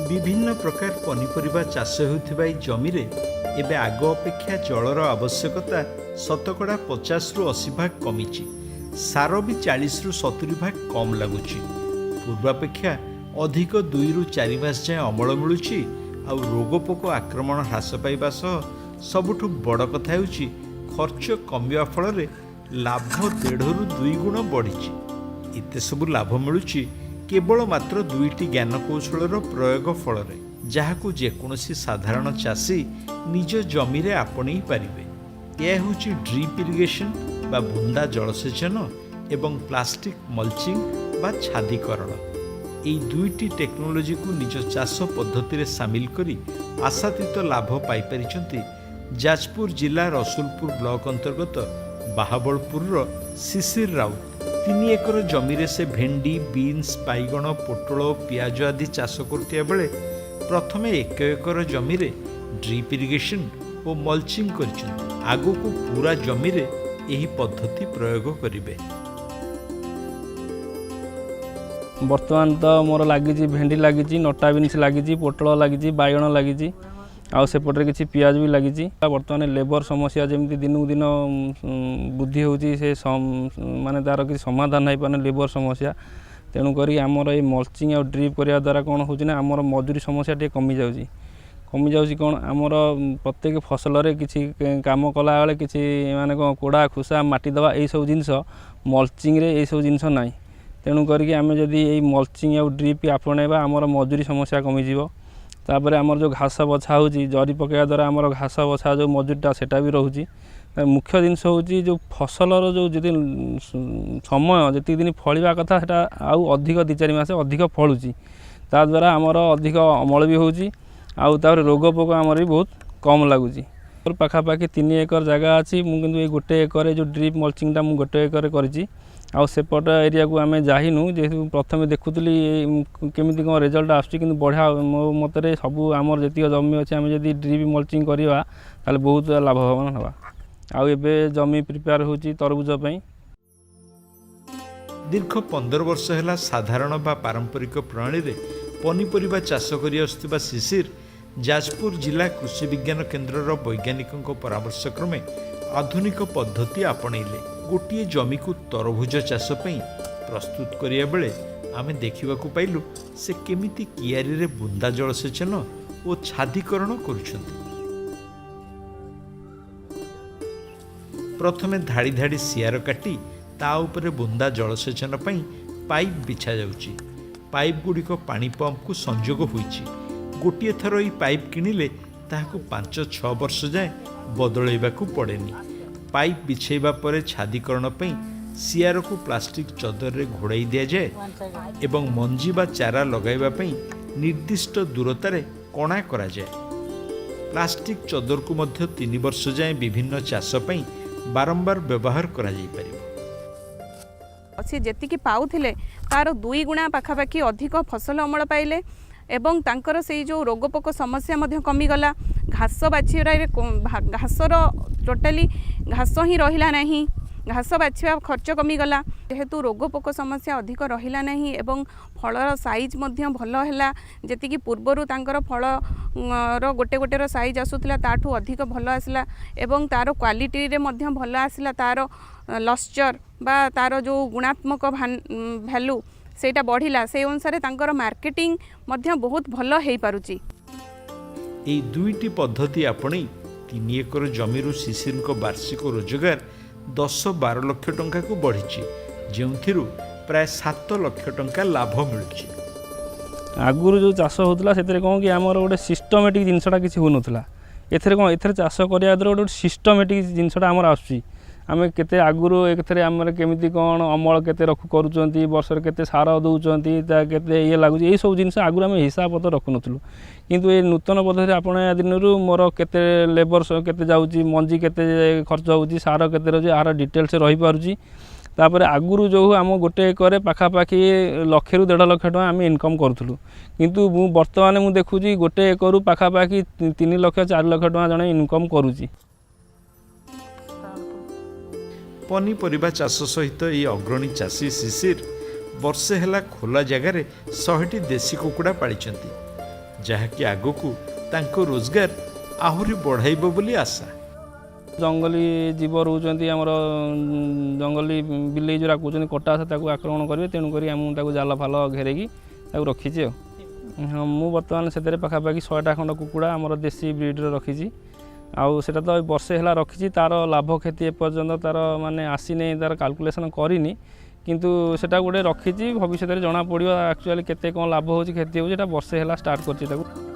ବିଭିନ୍ନ ପ୍ରକାର ପନିପରିବା ଚାଷ ହେଉଥିବା ଏହି ଜମିରେ ଏବେ ଆଗ ଅପେକ୍ଷା ଜଳର ଆବଶ୍ୟକତା 50% ରୁ 80% ଭାଗ କମିଛି। ସାର ବି 40ରୁ 70% ଭାଗ କମ୍ ଲାଗୁଛି। ପୂର୍ବାପେକ୍ଷା ଅଧିକ 2ରୁ 4 ମାସ ଯାଏଁ ଅମଳ ମିଳୁଛି। ଆଉ ରୋଗପୋକ ଆକ୍ରମଣ ହ୍ରାସ ପାଇବା ସହ ସବୁଠୁ ବଡ଼ କଥା ହେଉଛି, ଖର୍ଚ୍ଚ କମିବା ଫଳରେ ଲାଭ 1.5ରୁ 2 ଗୁଣ ବଢ଼ିଛି। ଏତେ ସବୁ ଲାଭ ମିଳୁଛି କେବଳ ମାତ୍ର ଦୁଇଟି ଜ୍ଞାନକୌଶଳର ପ୍ରୟୋଗ ଫଳରେ, ଯାହାକୁ ଯେକୌଣସି ସାଧାରଣ ଚାଷୀ ନିଜ ଜମିରେ ଆପଣେଇ ପାରିବେ। ଏହା ହେଉଛି ଡ୍ରିପ୍ ଇରିଗେସନ୍ ବା ବୁନ୍ଦା ଜଳସେଚନ ଏବଂ ପ୍ଲାଷ୍ଟିକ୍ ମଲଚିଂ ବା ଛାଦୀକରଣ। ଏହି ଦୁଇଟି ଟେକ୍ନୋଲୋଜିକୁ ନିଜ ଚାଷ ପଦ୍ଧତିରେ ସାମିଲ କରି ଆଶାତୀତ ଲାଭ ପାଇପାରିଛନ୍ତି ଯାଜପୁର ଜିଲ୍ଲା ରସୁଲପୁର ବ୍ଲକ ଅନ୍ତର୍ଗତ ବାହାବଳପୁରର ଶିଶିର ରାଉତ। 3 ଏକର ଜମିରେ ସେ ଭେଣ୍ଡି, ବିନ୍ସ, ବାଇଗଣ, ପୋଟଳ, ପିଆଜ ଆଦି ଚାଷ କରୁଥିବା ବେଳେ ପ୍ରଥମେ 1 ଏକର ଜମିରେ ଡ୍ରିପ୍ ଇରିଗେସନ୍ ଓ ମଲଚିଂ କରିଛନ୍ତି। ଆଗକୁ ପୁରା ଜମିରେ ଏହି ପଦ୍ଧତି ପ୍ରୟୋଗ କରିବେ। ବର୍ତ୍ତମାନ ତ ମୋର ଲାଗିଛି, ଭେଣ୍ଡି ଲାଗିଛି, ନଟା ବିନ୍ସ ଲାଗିଛି, ପୋଟଳ ଲାଗିଛି, ବାଇଗଣ ଲାଗିଛି ଆଉ ସେପଟରେ କିଛି ପିଆଜ ବି ଲାଗିଛି। ବର୍ତ୍ତମାନ ଲେବର ସମସ୍ୟା ଯେମିତି ଦିନକୁ ଦିନ ବୃଦ୍ଧି ହେଉଛି, ସେ ମାନେ ତା'ର କିଛି ସମାଧାନ ହେଇପାରୁନି ଲେବର ସମସ୍ୟା। ତେଣୁକରି ଆମର ଏଇ ମଲଚିଂ ଆଉ ଡ୍ରିପ୍ କରିବା ଦ୍ୱାରା କ'ଣ ହେଉଛି ନା, ଆମର ମଜୁରୀ ସମସ୍ୟା ଟିକେ କମିଯାଉଛି। କମିଯାଉଛି କ'ଣ, ଆମର ପ୍ରତ୍ୟେକ ଫସଲରେ କିଛି କାମ କଲାବେଳେ କିଛି ମାନେ କ'ଣ କୋଡ଼ା, ଖୁସା, ମାଟି ଦେବା, ଏଇସବୁ ଜିନିଷ ମଲଚିଂରେ ଏଇସବୁ ଜିନିଷ ନାହିଁ। ତେଣୁ କରିକି ଆମେ ଯଦି ଏଇ ମଲଚିଂ ଆଉ ଡ୍ରିପ୍ ଆପଣେଇବା, ଆମର ମଜୁରୀ ସମସ୍ୟା କମିଯିବ। ତାପରେ ଆମର ଯେଉଁ ଘାସ ବଛା ହେଉଛି, ଜରି ପକାଇବା ଦ୍ୱାରା ଆମର ଘାସ ବଛା ଯେଉଁ ମଜୁରୀଟା, ସେଇଟା ବି ରହୁଛି। ମୁଖ୍ୟ ଜିନିଷ ହେଉଛି, ଯେଉଁ ଫସଲର ଯେଉଁ ଯଦି ସମୟ ଯେତିକି ଦିନ ଫଳିବା କଥା, ସେଇଟା ଆଉ ଅଧିକ 2-4 ମାସ ଅଧିକ ଫଳୁଛି। ତା ଦ୍ୱାରା ଆମର ଅଧିକ ଅମଳ ବି ହେଉଛି ଆଉ ତାପରେ ରୋଗ ପୋକ ଆମର ବି ବହୁତ କମ୍ ଲାଗୁଛି। ମୋର ପାଖାପାଖି 3 ଏକର ଜାଗା ଅଛି। ମୁଁ କିନ୍ତୁ ଏଇ 1 ଏକରରେ ଯେଉଁ ଡ୍ରିପ୍ ମଲଚିଂଟା ମୁଁ 1 ଏକରରେ କରିଛି ଆଉ ସେପଟ ଏରିଆକୁ ଆମେ ଯାଇନୁ। ଯେହେତୁ ପ୍ରଥମେ ଦେଖୁଥିଲି କେମିତି କ'ଣ ରେଜଲ୍ଟ ଆସୁଛି, କିନ୍ତୁ ବଢ଼ିଆ। ମୋ ମତରେ ସବୁ ଆମର ଯେତିକି ଜମି ଅଛି, ଆମେ ଯଦି ଡ୍ରିପ୍ ମଲଚିଂ କରିବା, ତାହେଲେ ବହୁତ ଲାଭବାନ ହେବା। ଆଉ ଏବେ ଜମି ପ୍ରିପେୟାର ହେଉଛି ତରଭୁଜ ପାଇଁ। ଦୀର୍ଘ 15 ବର୍ଷ ହେଲା ସାଧାରଣ ବା ପାରମ୍ପରିକ ପ୍ରଣାଳୀରେ ପନିପରିବା ଚାଷ କରି ଆସୁଥିବା ଶିଶିର ଯାଜପୁର ଜିଲ୍ଲା କୃଷି ବିଜ୍ଞାନ କେନ୍ଦ୍ରର ବୈଜ୍ଞାନିକଙ୍କ ପରାମର୍ଶ କ୍ରମେ ଆଧୁନିକ ପଦ୍ଧତି ଆପଣେଇଲେ। ଗୋଟିଏ ଜମିକୁ ତରଭୁଜ ଚାଷ ପାଇଁ ପ୍ରସ୍ତୁତ କରିବା ବେଳେ ଆମେ ଦେଖିବାକୁ ପାଇଲୁ, ସେ କେମିତି କିଆରିରେ ବୁନ୍ଦା ଜଳସେଚନ ଓ ଛାଦୀକରଣ କରୁଛନ୍ତି। ପ୍ରଥମେ ଧାଡ଼ି ଧାଡ଼ି ସିଆର କାଟି ତା ଉପରେ ବୁନ୍ଦା ଜଳସେଚନ ପାଇଁ ପାଇପ୍ ବିଛାଯାଉଛି। ପାଇପ୍ ଗୁଡ଼ିକ ପାଣି ପମ୍ପକୁ ସଂଯୋଗ ହୋଇଛି। ଗୋଟିଏ ଥର ଏହି ପାଇପ୍ କିଣିଲେ ତାହାକୁ 5-6 ବର୍ଷ ଯାଏଁ ବଦଳାଇବାକୁ ପଡ଼େନି। ପାଇପ୍ ବିଛାଇବା ପରେ ଛାଦୀକରଣ ପାଇଁ ସିଆରକୁ ପ୍ଲାଷ୍ଟିକ୍ ଚଦରରେ ଘୋଡ଼ାଇ ଦିଆଯାଏ ଏବଂ ମଞ୍ଜି ବା ଚାରା ଲଗାଇବା ପାଇଁ ନିର୍ଦ୍ଦିଷ୍ଟ ଦୂରତାରେ କଣା କରାଯାଏ। ପ୍ଲାଷ୍ଟିକ୍ ଚଦରକୁ ମଧ୍ୟ 3 ବର୍ଷ ଯାଏଁ ବିଭିନ୍ନ ଚାଷ ପାଇଁ ବାରମ୍ବାର ବ୍ୟବହାର କରାଯାଇପାରିବ। ସେ ଯେତିକି ପାଉଥିଲେ, ତାର 2 ଗୁଣା ପାଖାପାଖି ଅଧିକ ଫସଲ ଅମଳ ପାଇଲେ ଏବଂ ତାଙ୍କର ସେଇ ଯେଉଁ ରୋଗପୋକ ସମସ୍ୟା ମଧ୍ୟ କମିଗଲା। ଘାସ ବାଛିବାରେ ଘାସର ଟୋଟାଲି ଘାସ ହିଁ ରହିଲା ନାହିଁ। ଘାସ ବାଛିବା ଖର୍ଚ୍ଚ କମିଗଲା, ଯେହେତୁ ରୋଗପୋକ ସମସ୍ୟା ଅଧିକ ରହିଲା ନାହିଁ ଏବଂ ଫଳର ସାଇଜ୍ ମଧ୍ୟ ଭଲ ହେଲା। ଯେତିକି ପୂର୍ବରୁ ତାଙ୍କର ଫଳର ଗୋଟେ ଗୋଟେର ସାଇଜ୍ ଆସୁଥିଲା, ତାଠୁ ଅଧିକ ଭଲ ଆସିଲା ଏବଂ ତାର କ୍ୱାଲିଟିରେ ମଧ୍ୟ ଭଲ ଆସିଲା। ତାର ଲଶ୍ଚର ବା ତାର ଯେଉଁ ଗୁଣାତ୍ମକ ଭ୍ୟାଲୁ, ସେଇଟା ବଢ଼ିଲା। ସେଇ ଅନୁସାରେ ତାଙ୍କର ମାର୍କେଟିଂ ମଧ୍ୟ ବହୁତ ଭଲ ହେଇପାରୁଛି। ଏହି ଦୁଇଟି ପଦ୍ଧତି ଆପଣେଇ 3 ଏକର ଜମିରୁ ଶିଶିରଙ୍କ ବାର୍ଷିକ ରୋଜଗାର 10-12 ଲକ୍ଷ ଟଙ୍କାକୁ ବଢ଼ିଛି, ଯେଉଁଥିରୁ ପ୍ରାୟ 7 ଲକ୍ଷ ଟଙ୍କା ଲାଭ ମିଳୁଛି। ଆଗରୁ ଯେଉଁ ଚାଷ ହେଉଥିଲା, ସେଥିରେ କ'ଣ କି ଆମର ଗୋଟେ ସିଷ୍ଟମେଟିକ୍ ଜିନିଷଟା କିଛି ହେଉନଥିଲା। ଏଥିରେ କ'ଣ, ଏଥିରେ ଚାଷ କରିବା ଦ୍ୱାରା ଗୋଟେ ସିଷ୍ଟମେଟିକ୍ ଜିନିଷଟା ଆମର ଆସୁଛି। ଆମେ କେତେ ଆଗରୁ ଏଥିରେ ଆମର କେମିତି କ'ଣ ଅମଳ କେତେ ରଖୁ କରୁଛନ୍ତି, ବର୍ଷରେ କେତେ ସାର ଦେଉଛନ୍ତି, ତା କେତେ ଇଏ ଲାଗୁଛି, ଏଇସବୁ ଜିନିଷ ଆଗରୁ ଆମେ ହିସାବ ପତ୍ର ରଖୁନଥିଲୁ। କିନ୍ତୁ ଏ ନୂତନ ପଦ୍ଧତିରେ ଆପଣେଇବା ଦିନରୁ ମୋର କେତେ ଲେବର କେତେ ଯାଉଛି, ମଞ୍ଜି କେତେ ଖର୍ଚ୍ଚ ହେଉଛି, ସାର କେତେ ରହୁଛି, ଏହାର ଡିଟେଲ୍ସ ରହିପାରୁଛି। ତାପରେ ଆଗରୁ ଯେଉଁ ଆମ 1 ଏକରେ ପାଖାପାଖି ଲକ୍ଷେରୁ 1.5 ଲକ୍ଷ ଟଙ୍କା ଆମେ ଇନକମ୍ କରୁଥିଲୁ, କିନ୍ତୁ ମୁଁ ବର୍ତ୍ତମାନ ମୁଁ ଦେଖୁଛି 1 ଏକରୁ ପାଖାପାଖି 3 ଲକ୍ଷ 4 ଲକ୍ଷ ଟଙ୍କା ଜଣେ ଇନକମ୍ କରୁଛି। ପନିପରିବା ଚାଷ ସହିତ ଏହି ଅଗ୍ରଣୀ ଚାଷୀ ଶିଶିର ବର୍ଷେ ହେଲା ଖୋଲା ଜାଗାରେ 100ଟି ଦେଶୀ କୁକୁଡ଼ା ପାଳିଛନ୍ତି। ଯାହାକି ଆଗକୁ ତାଙ୍କ ରୋଜଗାର ଆହୁରି ବଢ଼ାଇବ ବୋଲି ଆଶା। ଜଙ୍ଗଲୀ ଜୀବ ରହୁଛନ୍ତି ଆମର, ଜଙ୍ଗଲୀ ବିଲେଇ ଯେଉଁଟା କହୁଛନ୍ତି କଟାସ, ତାକୁ ଆକ୍ରମଣ କରିବେ। ତେଣୁକରି ମୁଁ ତାକୁ ଜାଲ ଫାଲ ଘେରେଇକି ତାକୁ ରଖିଛି। ଆଉ ହଁ, ମୁଁ ବର୍ତ୍ତମାନ ସେଥିରେ ପାଖାପାଖି 100ଟା ଖଣ୍ଡ କୁକୁଡ଼ା ଆମର ଦେଶୀ ବ୍ରିଡ଼ର ରଖିଛି। ଆଉ ସେଇଟା ତ ବର୍ଷେ ହେଲା ରଖିଛି। ତା'ର ଲାଭ କ୍ଷତି ଏପର୍ଯ୍ୟନ୍ତ ତା'ର ମାନେ ଆସିନି, ତା'ର କାଲକୁଲେସନ୍ କରିନି। କିନ୍ତୁ ସେଟା ଗୋଟେ ରଖିଛି, ଭବିଷ୍ୟତରେ ଜଣାପଡ଼ିବ ଆକ୍ଚୁଆଲି କେତେ କ'ଣ ଲାଭ ହେଉଛି, କ୍ଷତି ହେଉଛି। ଏଇଟା ବର୍ଷେ ହେଲା ଷ୍ଟାର୍ଟ କରିଛି ତାକୁ।